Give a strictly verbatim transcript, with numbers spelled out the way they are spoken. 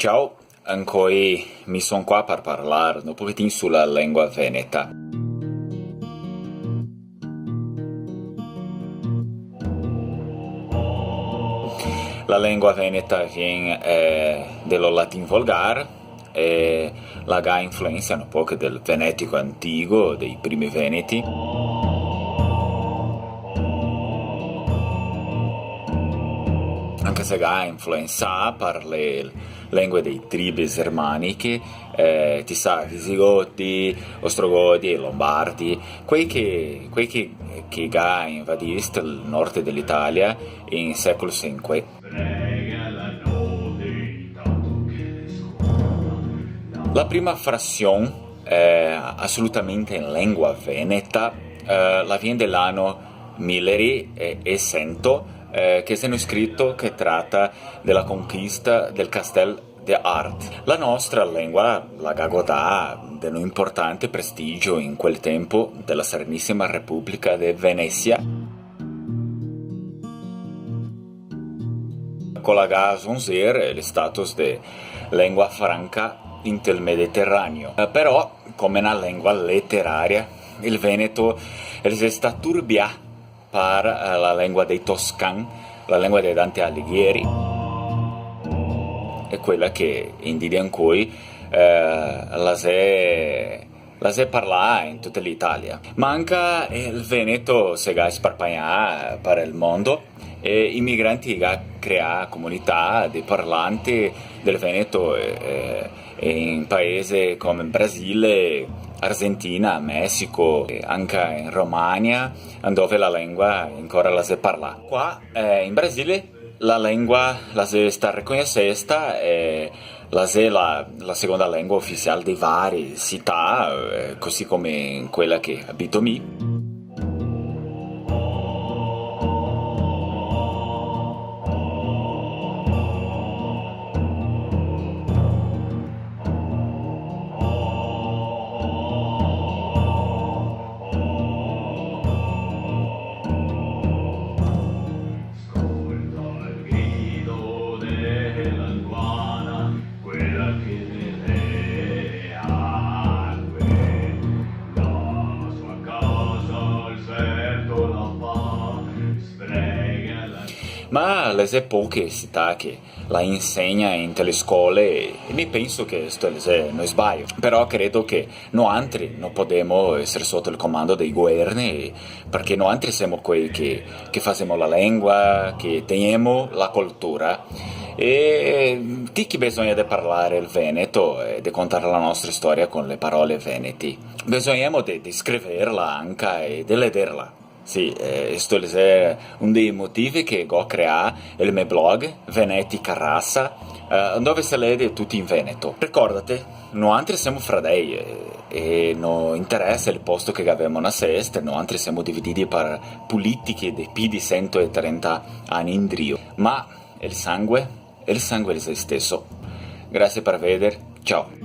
Ciao, ancoi mi son qua par parlar un pochetin su la lengua veneta. La lengua veneta vien, eh, de lo latin volgar, e la ga influensa un poco del venetico antico, dei primi veneti. Anca se ga influensà par le lengue dei tribi germaniche, eh, ti sa, visigoti, ostrogoti e lombardi, quei che, quei che, che ga invadist el nord de l'Italia in secolo sinque. La prima frasion, eh, asolutamente in lengua veneta, eh, la vien de l'ano mile e, e sento, eh, che xe un scrito che trata de la conquista del castel de Art. La nostra lengua la ga godà de un importante prestigio in quel tempo de la Serenisima Republica de Venesia. Co la ga zonzer el status de lengua franca inte el Mediterraneo. Eh, però, come na lengua leteraria, el veneto el xe stà turbià par, eh, la lengua dei toscan, la lengua de Dante Alighieri, e quela che in dì de ancoi, eh, la xe, la xe parlà in tuta l'Italia. Ma anca el veneto se ga sparpagnà par el mondo, e i migranti ga creà comunità de parlanti del veneto, eh, eh, e in paesi come Brasile, Argentina, Messico, e anca in Romania, dove la lengua ancora la xe parlà. Qua, eh, in Brasile, la lengua la xe stà reconosesta, eh, la xe la, la segonda lengua ufisial de vari cità, eh, cusì come in quela che abito mi. Ma le xe poche cità che la insegna inte le scole, e mi penso che sto xe no sbaio. Però credo che noantri no podemo eser soto el comando dei governi, parché noantri semo quei che, che fasemo la lengua, che tegnemo la cultura. E ti che bisogna de parlar el veneto e de contar la nostra storia con le parole veneti. Bisognemo de, de scriverla anca e de lederla. Sì, eh, sto xe un dei motivi che go creà el me blog, Veneti Carassa, eh, dove se lede tuto in veneto. Ricordate, noantri semo fradei, eh, e no interesa el posto che gavemo na sesta, noantri semo divididi par politiche de pi de sento e trenta ani indrio. Ma el sangue? El sangue xe steso. Grasie par veder, ciao.